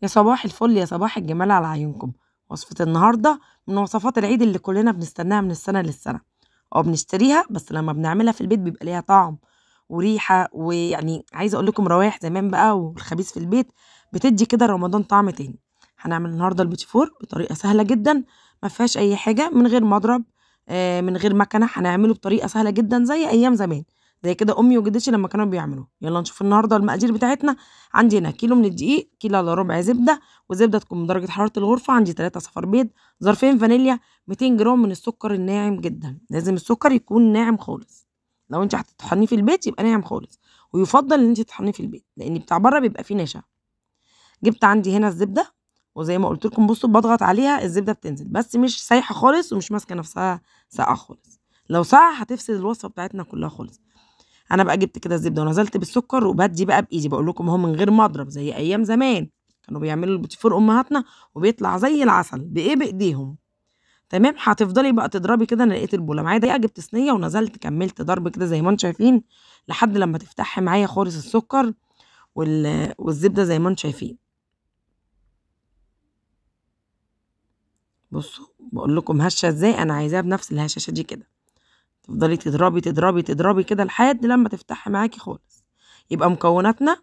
يا صباح الفل، يا صباح الجمال على عيونكم. وصفة النهاردة من وصفات العيد اللي كلنا بنستناها من السنة للسنة، أو بنشتريها، بس لما بنعملها في البيت بيبقى ليها طعم وريحة، ويعني عايزة أقول لكم روايح زمان بقى والخبيث في البيت بتدي كده رمضان طعم تاني. هنعمل النهاردة البيتي فور بطريقة سهلة جدا، ما فيهاش أي حاجة، من غير مضرب، من غير مكنة. هنعمله بطريقة سهلة جدا زي أيام زمان، زي كده امي وجدتي لما كانوا بيعملوه. يلا نشوف النهارده المقادير بتاعتنا. عندي هنا كيلو من الدقيق، كيلو الا ربع زبدة، وزبده تكون بدرجة حرارة الغرفة. عندي 3 صفار بيض، ظرفين فانيليا، 200 جرام من السكر الناعم جدا. لازم السكر يكون ناعم خالص، لو انت هتطحنيه في البيت يبقى ناعم خالص، ويفضل ان انت تطحنيه في البيت لان بتاع بره بيبقى فيه نشا. جبت عندي هنا الزبدة، وزي ما قلت لكم بصوا بضغط عليها الزبدة بتنزل، بس مش سايحه خالص ومش ماسكه نفسها ساقعه خالص. لو ساقعه هتفسد الوصفة بتاعتنا كلها خالص. انا بقى جبت كده الزبدة ونزلت بالسكر، وبدي بقى بايدي، بقول لكم اهو من غير مضرب زي ايام زمان كانوا بيعملوا البوتيفور امهاتنا، وبيطلع زي العسل بايه؟ بايديهم. تمام. هتفضلي بقى تضربي كده. انا لقيت البوله معايا دقيقة، جبت صينية ونزلت كملت ضرب كده زي ما انتم شايفين لحد لما تفتحي معايا خالص السكر والزبده زي ما انتم شايفين. بصوا بقول لكم هشه ازاي، انا عايزاها بنفس الهشاشه دي كده. تفضلي تضربي تضربي تضربي كده لحد لما تفتحي معاكي خالص. يبقى مكوناتنا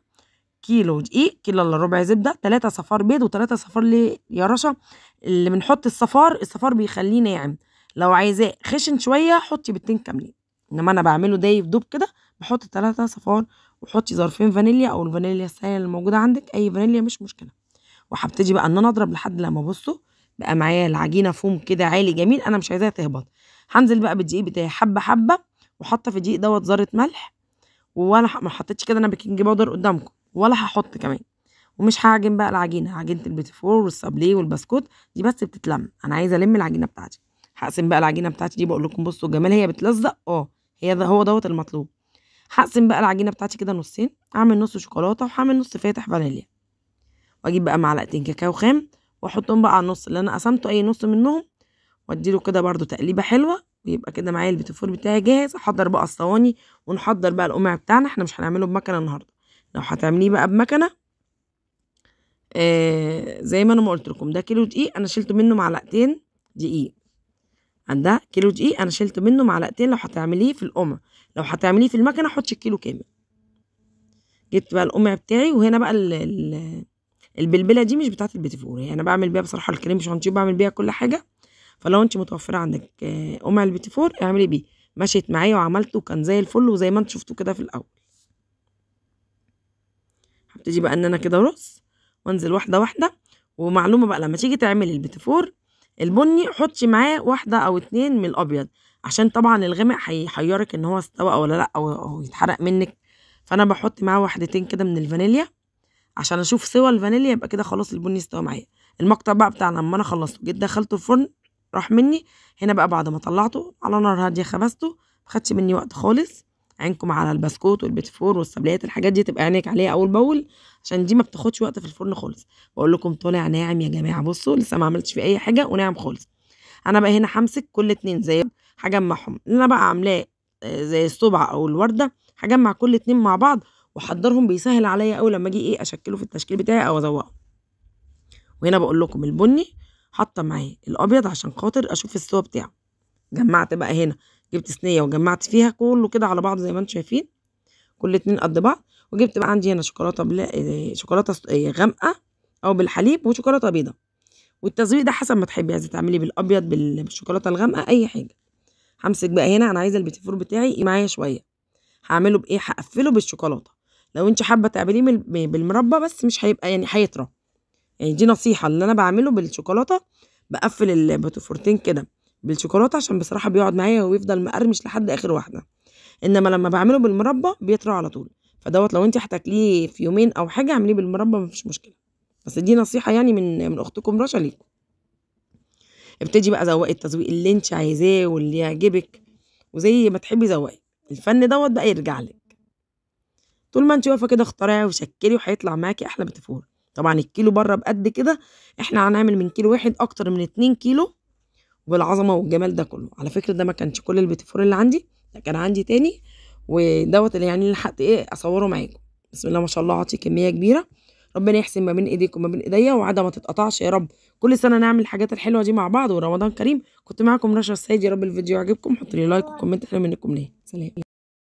كيلو دقيق، كيلو الا ربع زبدة، 3 صفار بيض، و3 صفار ليه يا رشا؟ اللي بنحط الصفار، الصفار بيخليه ناعم. لو عايزاه خشن شوية حطي بيضتين كاملين، انما انا بعمله دايب دوب كده بحط 3 صفار، وحطي ظرفين فانيليا او الفانيليا السائلة اللي موجودة عندك، اي فانيليا مش مشكلة. وهبتدي بقى ان انا اضرب لحد لما بصوا بقى معايا العجينة فوم كده عالي جميل، انا مش عايزاها تهبط. هنزل بقى بالدقيق بتاعي حبه حبه، وحاطه في الدقيق دوت ذره ملح، وانا ما حطيتش كده انا baking powder قدامكم ولا هحط كمان. ومش هعجن بقى العجينة، عجينه البيتيفور والصابليه والبسكوت دي بس بتتلم، انا عايزه الم العجينة بتاعتي. هقسم بقى العجينة بتاعتي دي، بقول لكم بصوا الجمال، هي بتلزق، هي ده هو دوت المطلوب. هقسم بقى العجينة بتاعتي كده نصين، اعمل نص شوكولاتة وهعمل نص فاتح فانيليا، واجيب بقى معلقتين كاكاو خام واحطهم بقى على النص اللي انا قسمته، اي نص منهم، واديله كده برده تقليبه حلوة، ويبقى كده معايا البيتيفور بتاعي جاهز. احضر بقى الصواني ونحضر بقى القمع بتاعنا. احنا مش هنعمله بمكنه النهارده، لو هتعمليه بقى بمكنه زي ما انا ما قلت لكم، ده كيلو دقيق انا شلت منه معلقتين دقيق، عندها كيلو دقيق انا شلت منه معلقتين. لو هتعمليه في القمع، لو هتعمليه في المكنه حطي الكيلو كامل. جبت بقى القمع بتاعي، وهنا بقى البلبلة دي مش بتاعه البيتيفور، يعني انا بعمل بيها بصراحة الكريم شانتيه، بعمل بيها كل حاجة. فلو انت متوفرة عندك قمع البيتيفور اعملي بيه. مشيت معايا وعملته وكان زي الفل، وزي ما انتوا شفتوا كده في الاول. هبتدي بقى ان انا كده ارص وانزل واحدة واحدة. ومعلومه بقى، لما تيجي تعملي البيتيفور البني حطي معاه واحدة او 2 من الابيض، عشان طبعا الغامق هيحيرك ان هو استوى ولا لا، او يتحرق منك. فانا بحط معاه واحدتين كده من الفانيليا عشان اشوف سوى الفانيليا، يبقى كده خلاص البني استوى معايا. المقطع بقى بتاع لما انا خلصته جيت دخلته الفرن راح مني. هنا بقى بعد ما طلعته على نار هادية خبزته، ما خدش مني وقت خالص. عينكم على البسكوت والبيتيفور والسبليات، الحاجات دي تبقى عينك عليها اول باول، عشان دي ما بتاخدش وقت في الفرن خالص. بقول لكم طالع ناعم يا جماعة، بصوا لسه ما عملتش فيه اي حاجة وناعم خالص. انا بقى هنا همسك كل 2 زي هجمعهم، اللي انا بقى عاملاه زي الصبع او الورده، هجمع كل 2 مع بعض واحضرهم. بيسهل عليا قوي لما اجي ايه اشكله في التشكيل بتاعي او ازوقه. وهنا بقول لكم البني حاطه معاه الابيض عشان خاطر اشوف السوا بتاعه. جمعت بقى هنا، جبت صينية وجمعت فيها كله كده على بعض زي ما انتم شايفين، كل 2 قد بعض. وجبت بقى عندي هنا شوكولاتة شوكولاتة غامقه او بالحليب، وشوكولاته بيضة. والتزويق ده حسب ما تحبي، عايزه تعملي بالابيض بالشوكولاته الغامقه اي حاجة. همسك بقى هنا، انا عايزه البيتيفور بتاعي معايا شوية، هعمله بايه؟ هقفله بالشوكولاته. لو انت حابة تعمليه بالمربى بس مش هيبقى يعني هيطرى، يعني دي نصيحة اللي انا بعمله بالشوكولاته، بقفل البيتيفورتين كده بالشوكولاته عشان بصراحة بيقعد معايا ويفضل مقرمش لحد اخر واحدة. انما لما بعمله بالمربى بيطرى على طول. فدوت لو انت هتاكليه في يومين او حاجة اعمليه بالمربى مفيش مشكلة، بس دي نصيحة يعني من اختكم رشا ليكم. ابتدي بقى زوقي التزويق اللي انت عايزاه واللي يعجبك، وزي ما تحبي زوقي. الفن دوت بقى يرجع لك، طول ما انت واقفة كده اخترعي وشكلي وهيطلع معاكي احلى بيتيفور. طبعا الكيلو بره بقد كده، احنا هنعمل من كيلو واحد اكتر من 2 كيلو، وبالعظمه والجمال ده كله. على فكرة ده ما كانش كل البيتيفور اللي عندي، ده كان عندي تاني، ودوت اللي يعني لحقت ايه اصوره معاكم. بسم الله ما شاء الله عاطي كمية كبيرة. ربنا يحسن ما بين ايديكم وما بين ايديا، وعاده ما تتقطعش يا رب. كل سنة نعمل الحاجات الحلوة دي مع بعض، ورمضان كريم. كنت معاكم رشا السيد، يا رب الفيديو يعجبكم، حطوا لي like و comment حلو منكم ليه. سلام.